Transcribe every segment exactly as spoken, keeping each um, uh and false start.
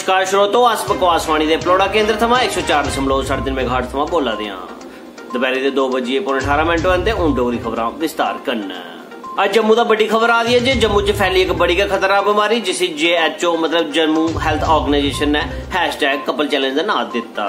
नमस्कार श्रोतो, अस बकवासवाणी दे पलौड़ा केंद्र थमां इक सौ चार दशमलव साढ़े तिन्न मेगाहर्ट्ज थमां बोला दे आं। दपैह्‌री दे दो बजियै पौने ठारां मिंट होए न ते हून डोगरी खबरां विस्तार कन्नै। अज्ज जम्मू दा बड्डी खबर आ दी ऐ जे जम्मू च फैली इक बड़ी गै खतरनाक बमारी, जिसी जे एच ओ, मतलब जम्मू हेल्थ ऑर्गेनाइजेशन ने हैशटैग कपल चैलेंज दा नांऽ दित्ता।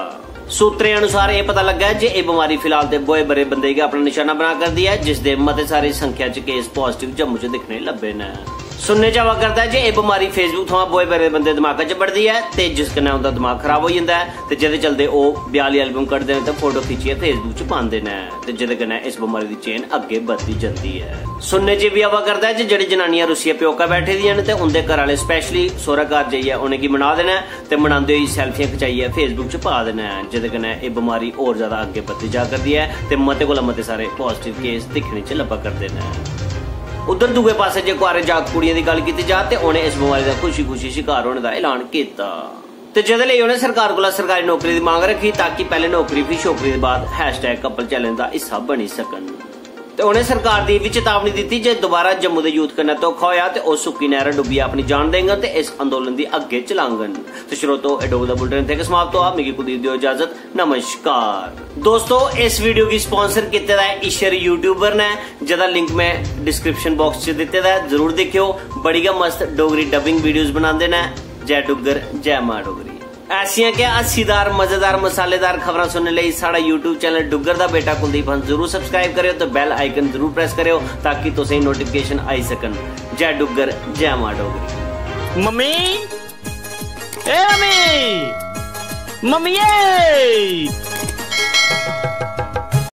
सूत्रें अनुसार एह् पता लग्गा ऐ जे एह् बमारी फिलहाल ते ब्होए बरे बंदे गी अपना निशाना बना करदी ऐ, जिसदे मते सारी संख्या च केस पॉजिटिव जम्मू च दिक्खने गी लब्भे न। सुनने च आवा करदा ऐ जे एह् बमारी Facebook थमां ब्होए बरे बंदे दमाका च बड़दी ऐ ते जिस कन्नै उं'दा दमाग खराब होई जंदा ऐ ते जेह्दे चलदे ओह् ब्याह आह्ली एल्बम कढदे न ते फोटो खिच्चियै Facebook च पांदे न ते जेह्दे कन्नै इस बमारी दी चेन अग्गें बधदी जंदी ऐ। सुनने च एह् बी आवा करदा ऐ जे जेह्ड़ी जनानियां रुस्सियै प्योकै बैठी दियां न ते उं'दे घरै आह्ले स्पैशली सौह्रै घर जाइयै उ'नेंगी मनाऽ दे न ते मनांदे होई सैल्फियां खचाइयै Facebook च पा दे न, जेह्दे कन्नै एह् बमारी होर ज्यादा अग्गें बधदी जा करदी ऐ ते मते कोला मते सारे पॉजिटिव केस दिक्खने च लब्भा करदे न। उद्धर दूए पासै जे कुआरे जागत कुड़ियें दी गल्ल कीती जा ते उ'नें इस बमारी दा खुशी-खुशी शकार होने दा ऐलान कीता ते जेह्दे लेई उ'नें सरकार कोला सरकारी नौकरी दी मंग रक्खी ताकि पैह्ले नौकरी फ्ही छोकरी दे बाद हैशटैग कपल चैलेंज दा हिस्सा बनी सकन। ते उ'नें सरकार दी बी चेतावनी दित्ती जे दोबारा जम्मू दे यूथ कन्नै धोखा होआ ते ओह् सुक्की नैह्रा डुब्बियै अपनी जान देंगन ते इस अंदोलन दी अग्गें चलांगन। ते श्रोतो, एह् डोगरी दा बुलेटिन इत्थै गै समाप्त होआ। मिगी कुलदीप देओ इजाजत। नमस्कार। दोस्तो, इस वीडियो गी स्पांसर कीते दा ऐ ईश्वर यूट्यूबर ने, जेह्दा लिंक में डिस्क्रिप्शन बॉक्स च दित्ते दा ऐ, जरूर दिक्खेओ। बड़ी गै मस्त डोगरी डबिंग वीडियोज़ बनांदे न। जय डुग्गर, जय मां डोगरी। ऐसियां गै हस्सीदार, मजेदार, मसालेदार खबरां सुनने लेई साढ़ा YouTube चैनल डुग्गर दा बेटा कुलदीप हंस जरूर सब्सक्राइब करेओ ते बैल आइकन जरूर प्रेस करेओ ताकि तुसेंगी नोटिफिकेशन आई सकन। जय डुग्गर, जय मां डोगरी। मम्मी, ए मम्मी, मम्मिये।